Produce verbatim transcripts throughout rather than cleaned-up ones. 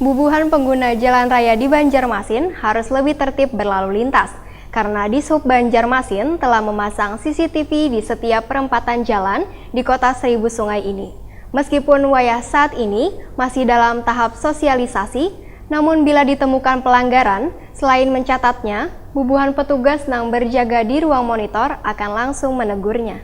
Bubuhan pengguna jalan raya di Banjarmasin harus lebih tertib berlalu lintas, karena Dishub Banjarmasin telah memasang C C T V di setiap perempatan jalan di kota Seribu Sungai ini. Meskipun wayah saat ini masih dalam tahap sosialisasi, namun bila ditemukan pelanggaran, selain mencatatnya, bubuhan petugas nang berjaga di ruang monitor akan langsung menegurnya.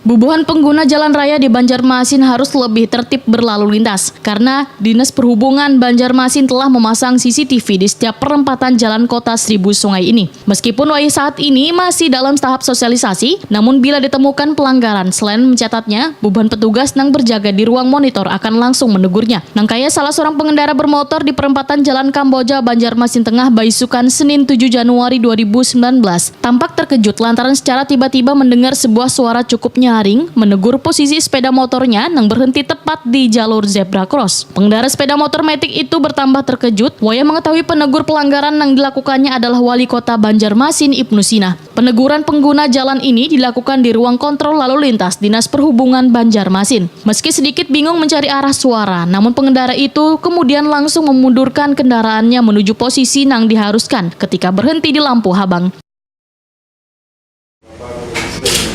Bubuhan pengguna jalan raya di Banjarmasin harus lebih tertib berlalu lintas karena Dinas Perhubungan Banjarmasin telah memasang C C T V di setiap perempatan jalan kota Seribu Sungai ini. Meskipun wayah saat ini masih dalam tahap sosialisasi, namun bila ditemukan pelanggaran, selain mencatatnya, bubuhan petugas nang berjaga di ruang monitor akan langsung menegurnya. Nang kaya salah seorang pengendara bermotor di perempatan Jalan Kamboja, Banjarmasin Tengah, baisukan Senin tujuh Januari dua ribu sembilan belas, tampak terkejut lantaran secara tiba-tiba mendengar sebuah suara cukup nyaring menegur posisi sepeda motornya nang berhenti tepat di jalur zebra cross. Pengendara sepeda motor metik itu bertambah terkejut wayah mengetahui penegur pelanggaran nang dilakukannya adalah Wali Kota Banjarmasin, Ibnu Sina. Peneguran pengguna jalan ini dilakukan di ruang kontrol lalu lintas Dinas Perhubungan Banjarmasin. Meski sedikit bingung mencari arah suara, namun pengendara itu kemudian langsung memundurkan kendaraannya menuju posisi nang diharuskan ketika berhenti di lampu habang.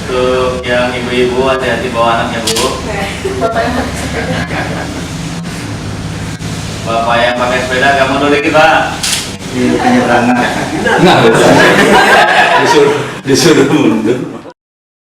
Untuk yang ibu-ibu, hati-hati bawa anaknya, Bu. Bapak yang pakai sepeda agak mundur dikit, Pak. Di penyeberangan. Nah, disuruh, disuruh mundur.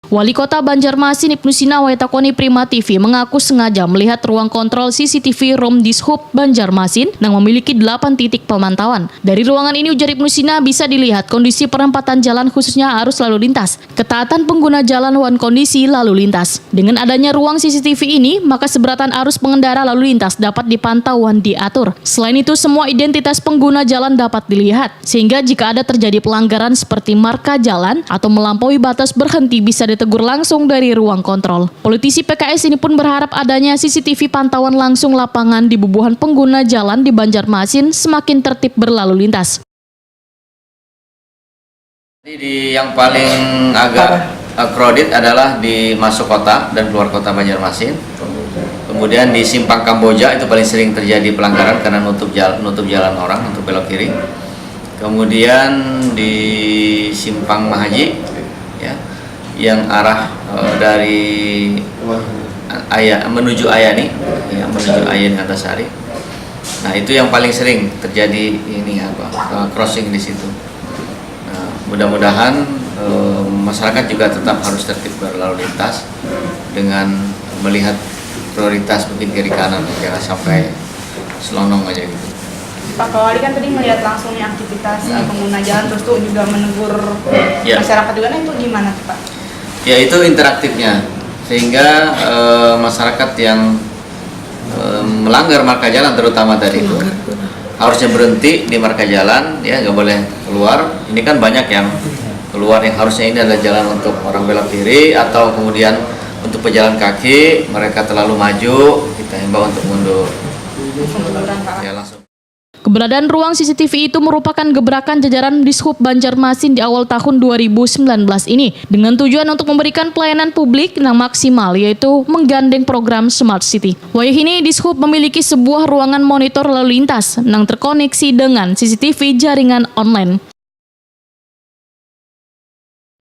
Wali Kota Banjarmasin, Ibnu Sina, wayah takoni Prima T V, mengaku sengaja melihat ruang kontrol C C T V Room Dishub Banjarmasin nang memiliki delapan titik pemantauan. Dari ruangan ini, ujar Ibnu Sina, bisa dilihat kondisi perempatan jalan, khususnya arus lalu lintas, ketaatan pengguna jalan, wan kondisi lalu lintas. Dengan adanya ruang C C T V ini, maka seberatan arus pengendara lalu lintas dapat dipantau wan diatur. Selain itu, semua identitas pengguna jalan dapat dilihat, sehingga jika ada terjadi pelanggaran seperti marka jalan atau melampaui batas berhenti, bisa ditegur langsung dari ruang kontrol. Politisi P K S ini pun berharap adanya C C T V pantauan langsung lapangan di bubuhan pengguna jalan di Banjarmasin semakin tertib berlalu lintas. Jadi di yang paling agak eh, crowded adalah di masuk kota dan keluar kota Banjarmasin. Kemudian di simpang Kamboja itu paling sering terjadi pelanggaran karena nutup jalan, nutup jalan orang untuk belok kiri. Kemudian di simpang Mahaji, ya, yang arah eh, dari Aya menuju Ayani, ya, menuju Ayani Antasari. Nah, itu yang paling sering terjadi ini apa eh, crossing di situ. Nah, mudah-mudahan eh, masyarakat juga tetap harus tertib berlalu lintas dengan melihat prioritas mungkin kiri kanan, jangan sampai selonong aja gitu. Pak Wali kan tadi melihat langsung nih aktivitas hmm. pengguna jalan, terus tuh juga menegur ya. Masyarakat juga, nah itu gimana tuh Pak? Ya, itu interaktifnya, sehingga eh, masyarakat yang eh, melanggar marka jalan terutama tadi itu harusnya berhenti di marka jalan, ya, nggak boleh keluar. Ini kan banyak yang keluar yang harusnya ini adalah jalan untuk orang belok kiri atau kemudian untuk pejalan kaki, mereka terlalu maju, kita himbau untuk mundur. Ya, langsung. Keberadaan ruang C C T V itu merupakan gebrakan jajaran Dishub Banjarmasin di awal tahun dua ribu sembilan belas ini dengan tujuan untuk memberikan pelayanan publik nang maksimal, yaitu menggandeng program Smart City. Wayah ini, Dishub memiliki sebuah ruangan monitor lalu lintas nang terkoneksi dengan C C T V jaringan online.